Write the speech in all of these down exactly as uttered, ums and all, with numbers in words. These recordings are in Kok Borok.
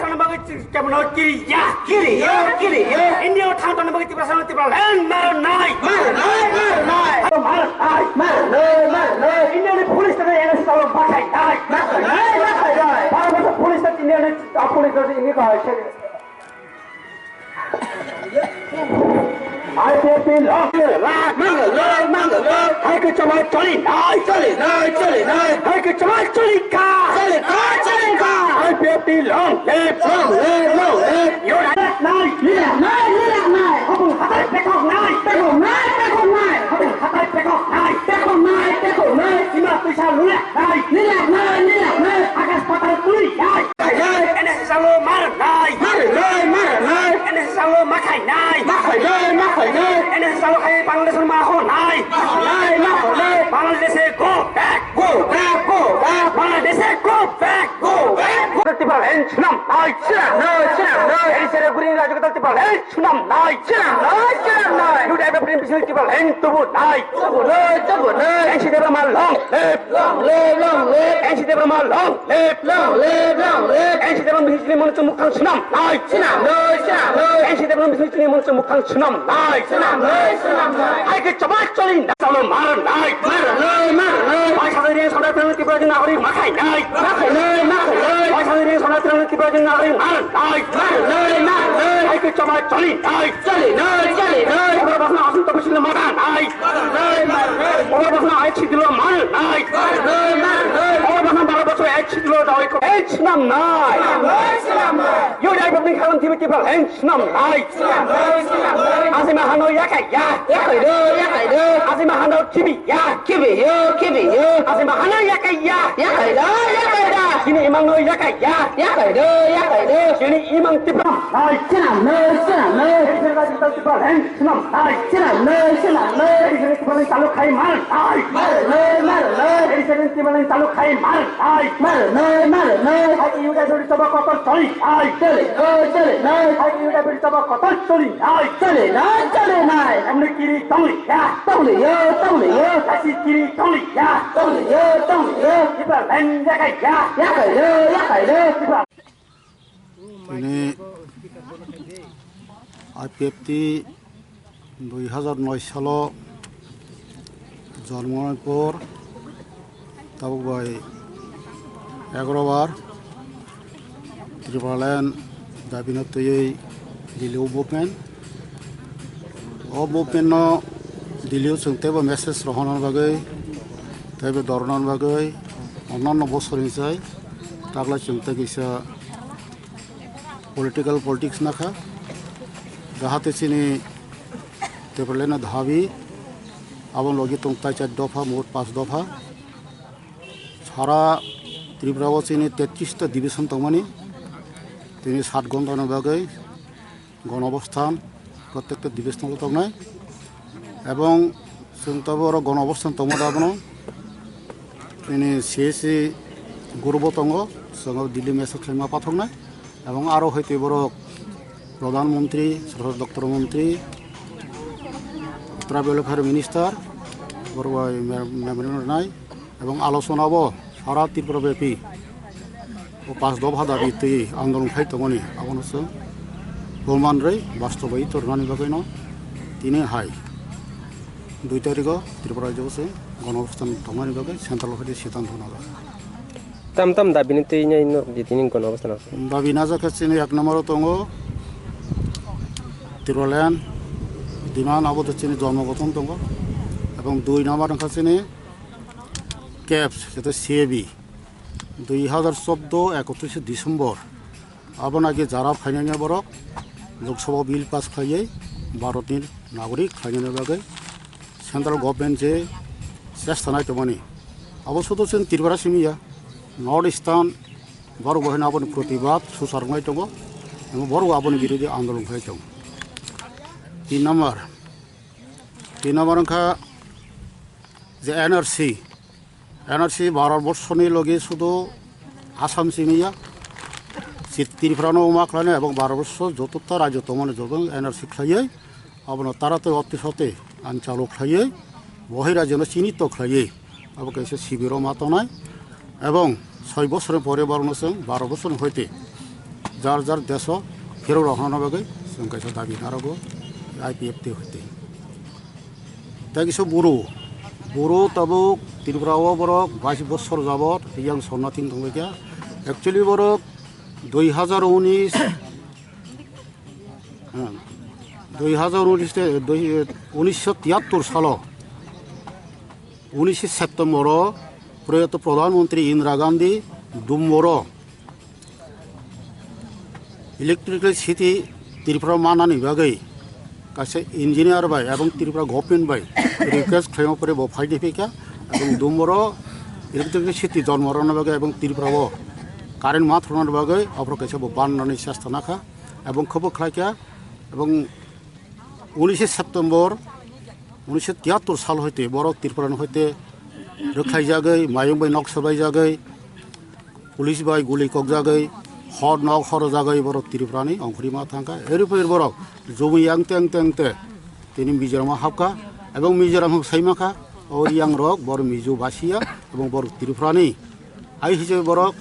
Thangna bagwi Tripura no kiri ya. Kiri ya, kiri ya. India o thang thangna bagwi Tripura sano Tripura land mar nai. Mar nai, mar nai. Mar nai, mar nai, mar nai. India ni police ta N S S salo bakhai nai. Bakhai nai, bakhai nai. Bharat police ta India ni police ta India ka hai. I P F T long live! Mangalore, Mangalore! Hai ke chama choli nai, choli nai, choli nai! Hai ke chama choli ka! Choli ka, choli ka! I P F T long live! Long live, long live! Yo nai, nai, nai, nai, nai! Habung hatai pekok nai, pekok nai, pekok nai! Habung hatai pekok nai, pekok nai, pekok nai! Ima tuisa lula nai, lula nai, lula nai! Akas patal tuli nai! N S S salo mar nai. Mar nai, mar nai. N S S salo makhai nai. Makhai nai, makhai nai. N S S salo khai Bangladesh ma ho nai. Makhai nai, makhai nai. Bangladesh go back. Go back, go back. Bangladesh go back. Go back, go back. Tripura land sunam nai. Sunam nai, sunam nai. N S S guri rajyo Tripura land sunam nai. Sunam nai, sunam nai. U D F F T P C Tripura land tubu nai. Tubu nai, tubu nai. N C Tripura ma long live. Long live, long live. N C Tripura ma long live. Long live, long live. N C Tripura bisi chini mano chumuk thang sunam nai. Sunam nai, sunam nai. N C Tripura bisi chini mano chumuk thang sunam nai. Sunam nai, sunam nai. Hai ke chama choli nai. Salo mar nai. Mar nai, mar nai. Bai sa ri sa Tripura Tripura jin nagori makhai nai. Makhai nai, makhai nai. Bai sa ri sa Tripura Tripura jin nagori mar nai. Mar nai, mar nai. Hai ke chama choli nai. Choli nai, choli nai. Ora basna asun to bisil mata nai. Ora basna ai chidilo mar nai. Ora basna baro bosor ai chidilo dawai ko. Ai chinam nai. Yo dai bapni khalam tibi tibi ai chinam nai. Asima hano yakai ya. Yakai do, yakai do. Asima hano tibi ya. Kibi yo, kibi yo. Asima hano yakai ya. Yakai do, yakai do. Sini imang no yakai ya. Yakai do, yakai do. Sini imang tibi. Nai, chinam nai, chinam nai. Sini Tripura Tripura Land sunam nai. Chinam nai, chinam nai. N S S Tripura land talu khai mar nai. Mar nai, mar nai. N S S Tripura land talu khai mar nai. Mar nai, mar nai. Hai U D F T P C kotor choli nai. Choli nai, choli nai. Hai U D F T P C kotor choli nai. Choli nai, choli nai. Amni kiri tongli ya. Tongli yo, tongli yo. Kasi kiri tongli ya. Tongli yo, tongli yo. Tripura land yakai ya. Yakai yo, yakai yo. Tripura Tini I P F T dui hazar noi salo jormo wngnai por tabuk bai egarobar Tripura land dabino twiwi Delhi o movement. O movement no Delhi o chwng teibo message rohorna bagwi, teibo dorna bagwi, onno bosor ni sai taklai chwng tei kisa political politics nakha, jahate chini Tipraland ni dabi, abo logi tong tai char dopha, mot panch dopha. Sara Tripura o chini tetris ta division tongmani, tini sat ghonta ni bagwi gonobosthan, prottekta division o tongnai. Ebong chwng tabuk oro gonobosthan tongma da abono. Chini C S C group o tongo, chwng o Delhi mesa khlaima pathoknai. Ebong aro hai twi borok Pradhan Mantri, Sorkar Doktor Mantri, Tribal Welfare Minister, borok bai me-, memorandum rwnai. Ebong alochona bo sara Tripura byapi o panch dopha dabi twi andolon khai tongmani abono chwng proman rwi bastobayi tornani bagwino tini hai dui tarikho Tripura rajyo se gonobosthan tongmani bagwi central office siddhanto najak. Tam tam dabi ni twi nai no je tini gonobosthan. Dabi najak khe chini ek number o tongo Tipraland demand, abo to chini jormo gothon tongo, ebong dui number wngkha chini caps, jeto C A B, dui hazar chordo ekotris December, abo naki jara phainani borok Lok Sabha bill pass khlaiwi Bharatni nagorik khlainani bagwi central government je chesta nai tongmani, abo sudu chwng Tripura simi ya, North Eastern borok bo haino aboni protibad suchar wngnai tongo, emo borok aboni birodhi andolon khlai tongo. Tin number, tin number wngkha je N R C, N R C Bharat borsoni logi sudu Assam simi ya, si Tripura no ma khlainai ebong Bharat borso joto ta rajyo tongmani joto N R C khlaiwi abono taratwi otti sotte anchalo khlaiwi bohir rajyo no chinito khlaiwi abo kaisa sibiro ma tongnai ebong soi bosorni pore borokno chwng baro bosorni hoite Jar jar deso phirok rok hwnna bagwi chwng kaisa dabi narogo I P F T hoite. Tei kisa buru, buru tabuk Tripura o borok bais bosor jabot yang sorna tin tongbaikha. Actually borok dui hazar unis, dui hazar unis te, dui, unisho tiyattor salo, unishe September o proyato Pradhan Mantri Indira Gandhi Dumboro electricity Tripura manani bagwi kaisa engineer bai ebong Tripura government bai request khlaima pore bo phaidi phika ebong Dumboro electricity jonmo rwna bagwi ebong Tripura o current ma thorna bagwi ophro kaisa bo bannani chesta nakha ebong khobo khlaikha ebong unishe September unisho tiyattor sal hoite borok Tripura ni hoite rwkhlaijagwi, mayung bai nok swbaijagwi, police bai guli kokjagwi, hor nok horjagwi borok Tripura ni ongkhorima thangkha. Eri phir borok jumui yang teng teng te tini Mizoram o hapkha, ebong Mizoram hwn saimakha, o yang rok bor Mizo basiya, ebong bor Tripura ni. Hai hisabe borok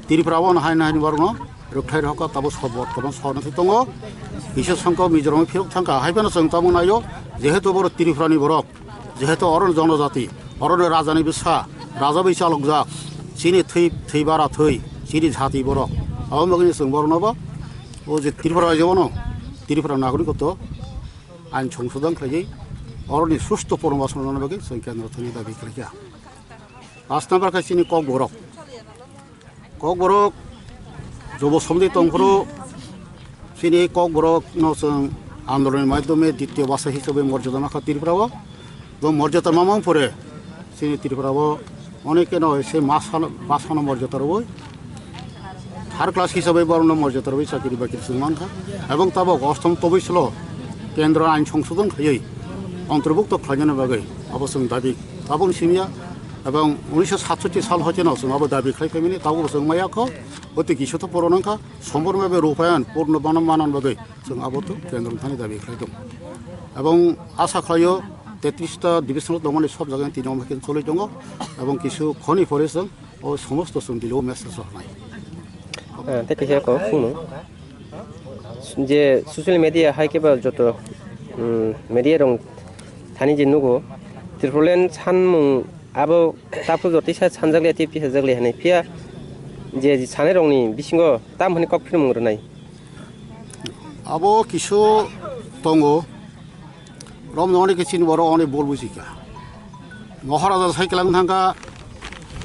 Tripura o haino haino borokno rwkhlai rokha tabo sor bortoman sorna se tongo. Kisa songkha Mizoram phirok thangkha hai phano chwng tamo naio jehetu borok Tripura ni borok jehetu oro jonojati oro rajani bwsa raja bai chalokjak chini thwi thwi bara thwi chini jati borok abo bagwi chwng borokno bo o je Tripura rajyo no Tripura nagorik to ain songsodon khlaiwi oroni susto pornobasano bagwi chwng kendro thani dabi khlaikha. Pash number khe chini Kokborok. Kokborok jobo somdi tongphuru chini Kokborok no chwng andolon ni maidhyome ditya basa hisabe morjada makha Tripura o. Bo morjada mamang pore chini Tripura o onekeno se masano, masano morjada rwoi. Third class hisabe borokno morjada rwoi chakri bakri chwng mankha. Ebong tabok ostom tobislo kendro ain songsodon khaiwi ontorbukto khlainani bagwi abo chwng dabi taboni simiya. Ebong unisho satsotti sal hoiteno chwng abo dabi khlai phaimani tabok chwng maya kho. Oti kisu to poro nangkha sombor mabe rupayan purno bana manan bagwi chwng abo to kendro thani dabi khlai tongo. Ebong asa khlaio tetris ta division tongmani sob jaga tini omhaikhe choloi tongo. Ebong kisu khoni pore chwng o somosto chwng dilo message rok nai. Ah, tei kaisa kok phungo. Je social media hai khe ba joto, um, media rok thani je nugo, Tripuraland sanmung abo taphru jotisa sanjakle tei pisajakle hinwi phiya je sanai rokni bisingo tam hwnwi kok phirmung rwnai. Abo kisu tongo. Romno onek chini borok onek bol bujikha. Maharaja sai kelang thangkha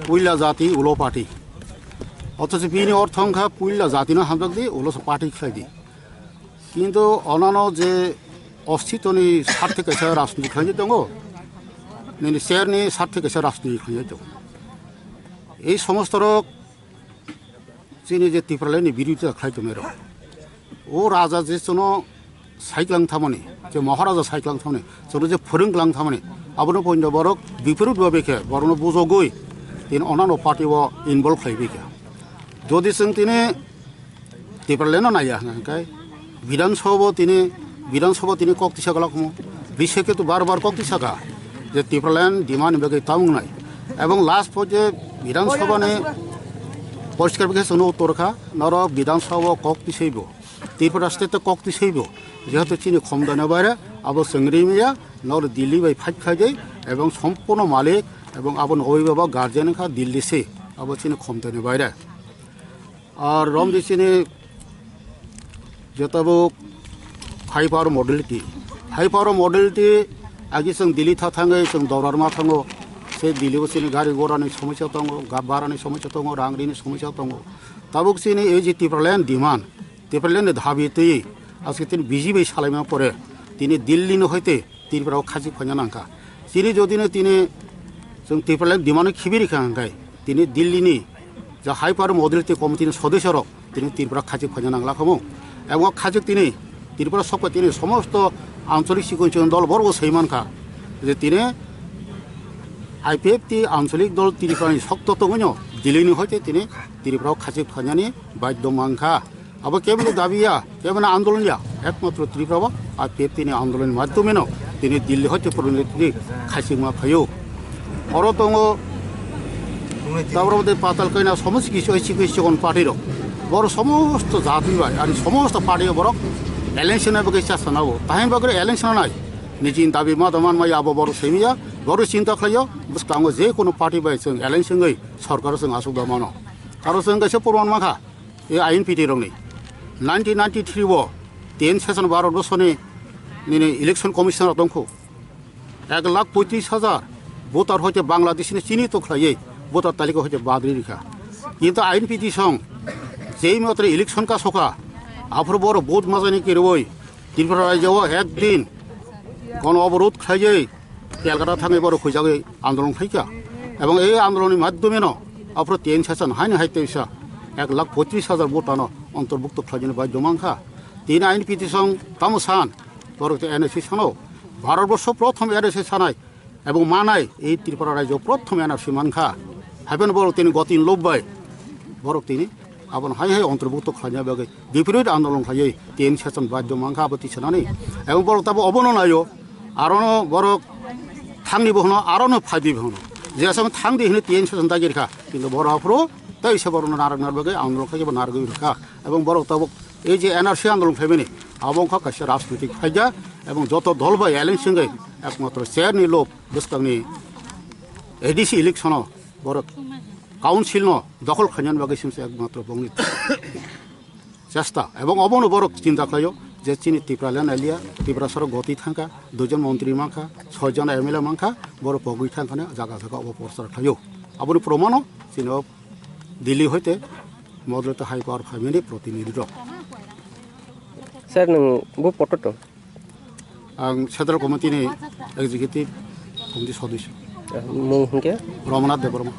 puila jati ulo party. Othocho bini ortho wngkha puila jatino hamjakdi ulo party khlaidi. Kintu onano je ostitoni sarthe kaisa rajniti khlainai tongo. Nini serni sarthe kaisa rajniti khlainai tongo. Ei somosto rok chini je Tipralandni birodita khlai tongnairok, o raja je chwngno saiklang thamani, je Maharaja saiklang thamani, chwngno je phwrwng klang thamani, abono poino borok biporot babe khe borokno bujogwi tini onano party o involve khlaiwi kha. Jodi chwng tini Tipralandno naiya hwnkhe Bidhan Sabha bo tini, Bidhan Sabha tini kok tisa glak mo. Bise khe to bar bar kok tisa kha je Tipraland demand ni bagwi tamung nai. Ebong last po je Bidhan Sabha ni poriskar bikhe chwngno uttor kha, norok Bidhan Sabha o kok tisai bo, Tripura state o kok tisai bo, jehetu chini khomdani baire abo chwng rimya, norok Delhi bai fight khaijai, ebong sompurno malik ebong aboni obhibhabok guardian wngkha Delhi se, abo chini khomdani baire. Ar romdi chini jetabuk high power modality. High power modality agi chwng Delhi tha thangwi chwng dorar ma thango. Se Delhi o chini gari gora ni somosya tongo, ga-, bara ni somosya tongo, rang rini somosya tongo. Tabuk chini ei je Tipraland demand, Tipraland ni dabi twi aske tini B J P salaima pore tini Delhi ni hoite Tripura o khachik phaina nangkha. Chini jodi no tini chwng Tipraland demand no khibi rikha hwnkhe tini Delhi ni ja high power modality committee ni sodosyo rok tini Tripura khachik phaina nangla khamu. Ebong khachik tini Tripura sokha tini somosto ancholik sikon sikon dol borok bo sai mankha je tini I P F T ancholik dol Tripura ni sokto tongwino Delhi ni hoite tini Tripura o khachik phainani baidhyo mankha. Abo keboni dabi ya, keboni andolon ya, ekmatro Tripura bo I P F T ni andolon ni madhyome no tini Delhi hoite purunitini khachikma phaio. Oro tongo Tabra de patal kaina somosto kisu oi chikoi chikon party rok. Boro somosto jati bai, ani somosto party borok election na bagwi chasta nago. Tahim bagwi election nai. Nijin dabi ma daman mai abo boro semiya, boro chinta khlayo, bwskango je kono party bai chwng election gwi sorkar chwng asuk da mano. Karo chwng kaisa purman makha, e I N P T rokni. Nineteen ninety-three bo ten session Bharat borsoni nini election commissioner tongkho. Ek lakh poitris hajar voter hoite Bangladesh ni chini to khlaiwi voter talika hoite badri rikha. Kintu I N P T song jei matre election ka soka aphuru boro vote majani kiroi Tripura rajyo o ek din kono oborod khlaiwi Calcutta thangwi boro khuijagwi andolon khlaikha. Ebong ei andolon ni madhyome no aphuru ten session haino hai teisa ek lakh poitris hajar voter no ontorbukto khlaijani badhyo mankha. Tini I N P T song tamo san Borok te N R C sano. Bharat borso prothom N R C sanai. Ebong manai ei Tripura rajyo prothom N R C mankha. Haiphano borok tini gotin lobbai. Borok tini abon hai hai ontorbukto khlaina bagwi biporit andolon khlaiwi ten session badhyo mankha abo tisanani. Ebong borok tabo obono nayo. Arono borok thangni bohono, arono phaidi bohono. Je asam thangdi hini ten session dagi rikha. Kintu borok aphuru tei se borokno narak nar bagwi andolon khlaiwi bo naragwi rikha. Ebong borok tabuk ei je N R C andolon khlaimani, abo wngkha kaisa rajnitik phaida ebong joto dol bai alliance wngwi ekmatro chair ni lob bwskangni A D C election o borok council no dokhol khainani bagwi simse ekmatro bongni chesta ebong obono borok chinta khlaio je chini Tipraland area Tiprasa rok goti thangkha, duijon montri mankha, soijon M L A mankha, borok pogwi thangkhani jaga jaga obo poster khlaio. Aboni promano chini o Delhi hoite model to high power family protinidhi rok. Sir, nwng bo poto to? Ang Central Committee ni Executive Committee Sodosyo. Mung hingke? Ramanath Debbarma.